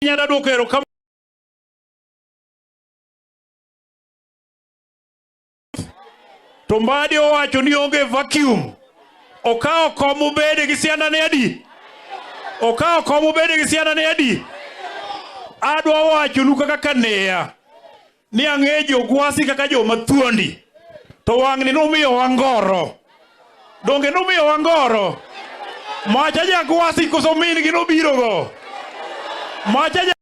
Nyada duoko erokamano to Mbadi owacho ni onge vacuum. Okawo kom obede gi sianda ne adi? Okawo kom obede gi sianda ne adi? Adwa wachonu kaka kaneya ni ang'e jogwasi kaka joma thuondi to wang'ni nomiyowa ngoro. Donge nomiyowa ngoro? Macha jagwasi koso min gi nobirogo? Macha ja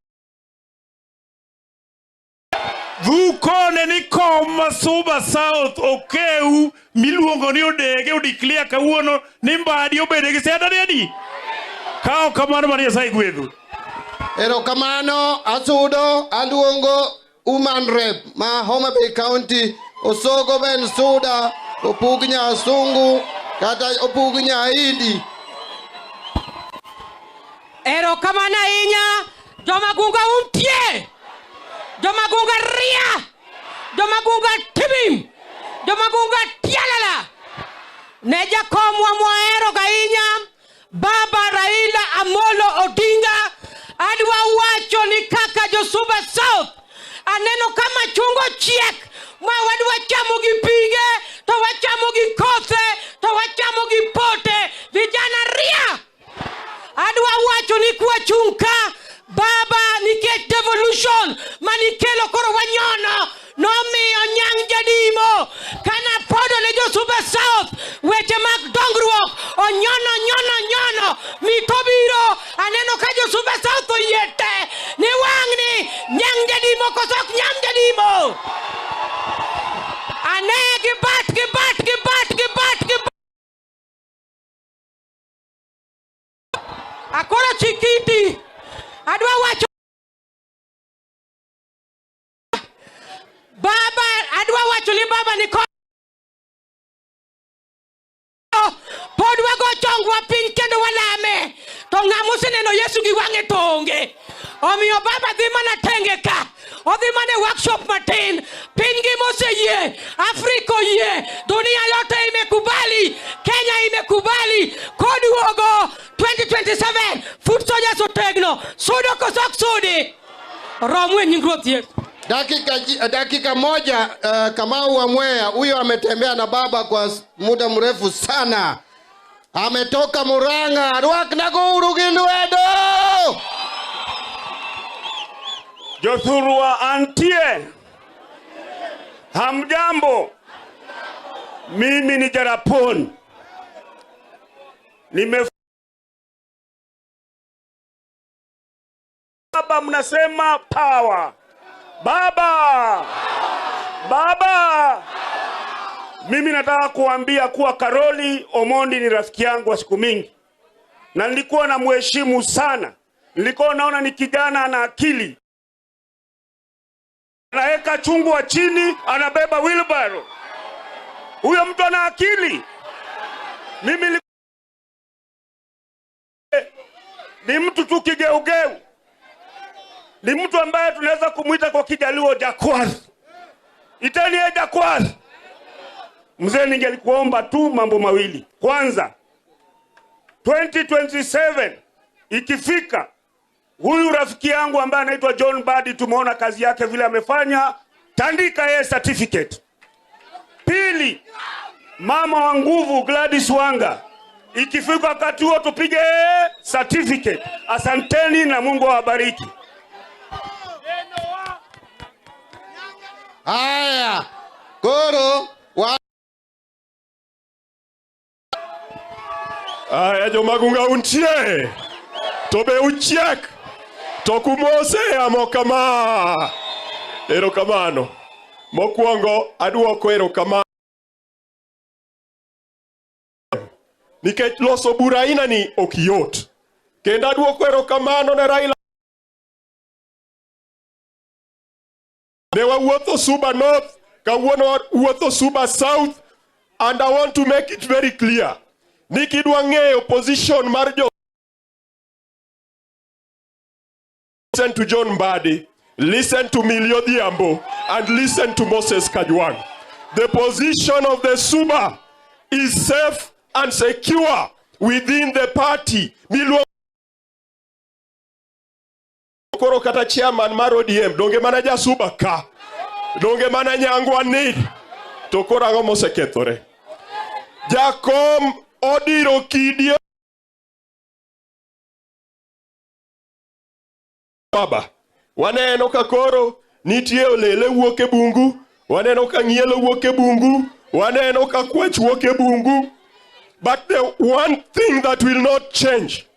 Dhukone ni kom ma Suba South okeu miluongo ni Odege odeclare kawuono ni Mbadi obede gi sianda ni adi? Ka ok kamano mano Nyasaye gwedhu. Erokamano asudo aluongo Woman Rep ma Homa Bay County Osogo Ben Suda Opug Nyasungu kata Opug Nyaidi. Erokamano ahinya jomagunga untie, jomagunga ria, jomagunga tibim, jomagunga tialala. Ne jakomwa mwahero ahinya Baba Raila Amolo Odinga, adwa wacho ni kaka jo Suba South aneno ka machungo chiek ma wadwa chamo gi pige to wachamo gi kothe to wachamo gi pote. Vijana ria! Adwa wacho ni kwachung' ka baba nikech devolution manikelo koro wanyono nomiyo nyang' jadimo kana podo ne jo Suba South weche mag dongruok onyono nyono nyono mito biro aneno ka jo Suba South oyie te ni wang'ni nyang' jadimo koso ok nyang' jadimo ane gi bat gi bat gi bat gi bat gi akoro chikiti adwa wacho baba adwa wacho ni baba ni pod wago chongwa piny kendo walame to ng'ama oseneno Yesu gi wang'e to onge. Omiyo baba dhi mana tenge ka, odhi mana e workshop matin. Piny ngima oseyie, Afrika oyie, dunia yote imekubali, Kenya imekubali. Koduogo 2027 foot soldiers otegno, sudo koso ok sudi. Romwe nying Ruoth Yesu. Dakika moja. Kamau wa Mwea huyo ametembea na baba kwa muda mrefu sana, ametoka Murang'a. Rwaknago gi lwedo. Jothurwa antie, hamjambo. Mimi ni Jarapon, nime baba, mnasema power. Baba, baba, mimi nataka kuambia kuwa Karoli Omondi ni rafiki yangu wa siku mingi, na nilikuwa namheshimu sana. Nilikuwa naona ni kijana ana akili, anaweka chungwa chini, anabeba wheelbarrow. Huyo mtu ana akili. Mimi ni mtu tu kigeugeu, ni mtu ambaye tunaweza kumwita kwa Kijaluo jakwath. Iteni ye jakwath. Mzee, ningelikuomba tu mambo mawili. Kwanza, 2027 ikifika, huyu rafiki yangu ambaye anaitwa John Mbadi, tumeona kazi yake vile amefanya, tandika yeye certificate. Pili, mama wa nguvu Gladys Wanga, ikifika wakati huo tupige certificate. Asanteni na Mungu awabariki. Haya, koro wa Aya jomagunga untie to be uchiek to kumose amo kama. Erokamano. Mokwongo aduoko erokamano nikech loso bura aina ni ok yot. Kendo aduoko erokamano ne Raila. Ne wawuotho Suba North, kawuono wawuotho Suba South, and I want to make it very clear ni kidwa ng'eyo position mar jo listen to John Mbadi, listen to Millie Odhiambo, and listen to Moses Kajwang. The position of the Suba is safe and secure within the party. Miluongo Koro kata chairman mar ODM donge mana jasuba ka, donge mana nyangwa ni, to koro ang'o mosekethore? Jakom odiro kidi baba. Waneno ka koro nitie olele wuok e bungu, waneno ka ng'ielo wuok e bungu, waneno ka kwach wuok e bungu. But the one thing that will not change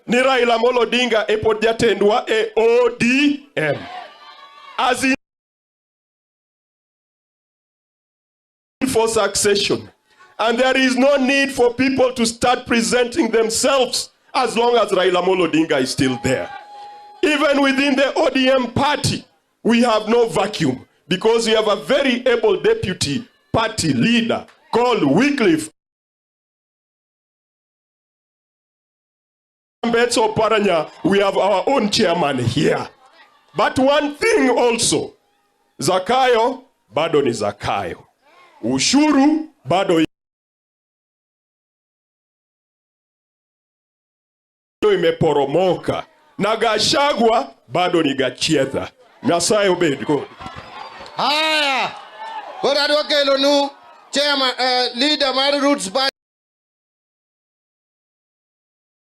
ni Raila Amolo Odinga e pod jatendwa e ODM. As in for succession. And there is no need for people to start presenting themselves as long as Raila Amolo Odinga is still there. Even within the ODM party, we have no vacuum because we have a very able deputy party leader called Wycliffe Ambetsa Oparanya. We have our own chairman here. But one thing also, Zakayo bado ni Zakayo. Ushuru bado imeporomoka na Gachagua bado ni Gachietha. Nyasaye obed kod. Haya, koro adwa kelonu chairman, leader mar Roots Party.